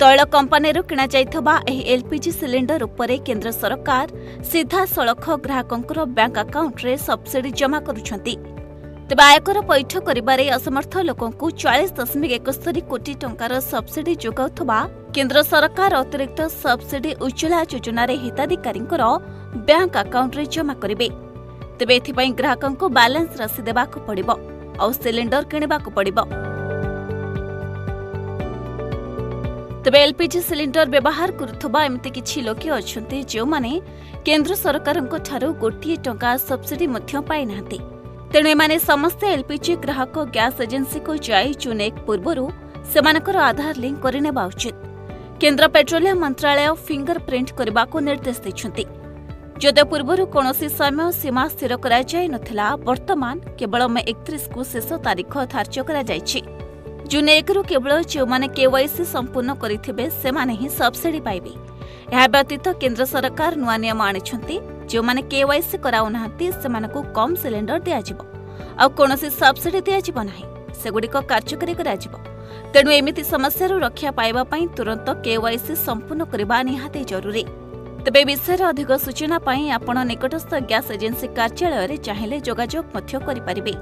ତୈଳ କମ୍ପାନୀରୁ କିଣାଯାଇଥିବା ଏହି ଏଲ୍ପିଜି ସିଲିଣ୍ଡର ଉପରେ କେନ୍ଦ୍ର ସରକାର ସିଧାସଳଖ ଗ୍ରାହକଙ୍କର ବ୍ୟାଙ୍କ ଆକାଉଣ୍ଟରେ ସବସିଡି ଜମା କରୁଛନ୍ତି। ତେବେ ଆୟକର ପୈଠ କରିବାରେ ଅସମର୍ଥ ଲୋକଙ୍କୁ 40.71 କୋଟି ଟଙ୍କାର ସବସିଡି ଯୋଗାଉଥିବା କେନ୍ଦ୍ର ସରକାର ଅତିରିକ୍ତ ସବସିଡି ଉଜ୍ଜ୍ୱଳା ଯୋଜନାରେ ହିତାଧିକାରୀଙ୍କର ବ୍ୟାଙ୍କ ଆକାଉଣ୍ଟରେ ଜମା କରିବେ। ତେବେ ଏଥିପାଇଁ ଗ୍ରାହକଙ୍କୁ ବାଲାନ୍ସ ରାଶି ଦେବାକୁ ପଡ଼ିବ ଆଉ ସିଲିଣ୍ଡର କିଣିବାକୁ ପଡ଼ିବ। ତେବେ ଏଲ୍ପିଜି ସିଲିଣ୍ଡର ବ୍ୟବହାର କରୁଥିବା ଏମିତି କିଛି ଲୋକେ ଅଛନ୍ତି, ଯେଉଁମାନେ କେନ୍ଦ୍ର ସରକାରଙ୍କଠାରୁ ଗୋଟିଏ ଟଙ୍କା ସବସିଡି ମଧ୍ୟ ପାଇନାହାନ୍ତି। ତେଣୁ ଏମାନେ ସମସ୍ତେ ଏଲ୍ପିଜି ଗ୍ରାହକ ଗ୍ୟାସ୍ ଏଜେନ୍ସିକୁ ଯାଇ ଜୁନ୍ 1 ପୂର୍ବରୁ ସେମାନଙ୍କର ଆଧାର ଲିଙ୍କ କରିନେବା ଉଚିତ। କେନ୍ଦ୍ର ପେଟ୍ରୋଲିୟମ ମନ୍ତ୍ରାଳୟ ଫିଙ୍ଗର ପ୍ରିଣ୍ଟ କରିବାକୁ ନିର୍ଦ୍ଦେଶ ଦେଇଛନ୍ତି। ଯଦିଓ ପୂର୍ବରୁ କୌଣସି ସମୟ ସୀମା ସ୍ଥିର କରାଯାଇ ନଥିଲା, ବର୍ତ୍ତମାନ କେବଳ ମେ 31କୁ ଶେଷ ତାରିଖ ଧାର୍ଯ୍ୟ କରାଯାଇଛି। ଜୁନ୍ 1ରୁ କେବଳ ଯେଉଁମାନେ କେୱାଇସି ସମ୍ପୂର୍ଣ୍ଣ କରିଥିବେ, ସେମାନେ ହିଁ ସବସିଡି ପାଇବେ। ଏହା ବ୍ୟତୀତ କେନ୍ଦ୍ର ସରକାର ନୂଆ ନିୟମ ଆଣିଛନ୍ତି। ଯେଉଁମାନେ କେୱାଇସି କରାଉନାହାନ୍ତି, ସେମାନଙ୍କୁ କମ୍ ସିଲିଣ୍ଡର ଦିଆଯିବ ଆଉ କୌଣସି ସବସିଡି ଦିଆଯିବ ନାହିଁ। ସେଗୁଡ଼ିକ କାର୍ଯ୍ୟକାରୀ କରାଯିବ। ତେଣୁ ଏମିତି ସମସ୍ୟାରୁ ରକ୍ଷା ପାଇବା ପାଇଁ ତୁରନ୍ତ କେୱାଇସି ସମ୍ପୂର୍ଣ୍ଣ କରିବା ନିହାତି ଜରୁରୀ। ତେବେ ବିଷୟରେ ଅଧିକ ସୂଚନା ପାଇଁ ଆପଣ ନିକଟସ୍ଥ ଗ୍ୟାସ୍ ଏଜେନ୍ସି କାର୍ଯ୍ୟାଳୟରେ ଚାହିଁଲେ ଯୋଗାଯୋଗ ମଧ୍ୟ କରିପାରିବେ।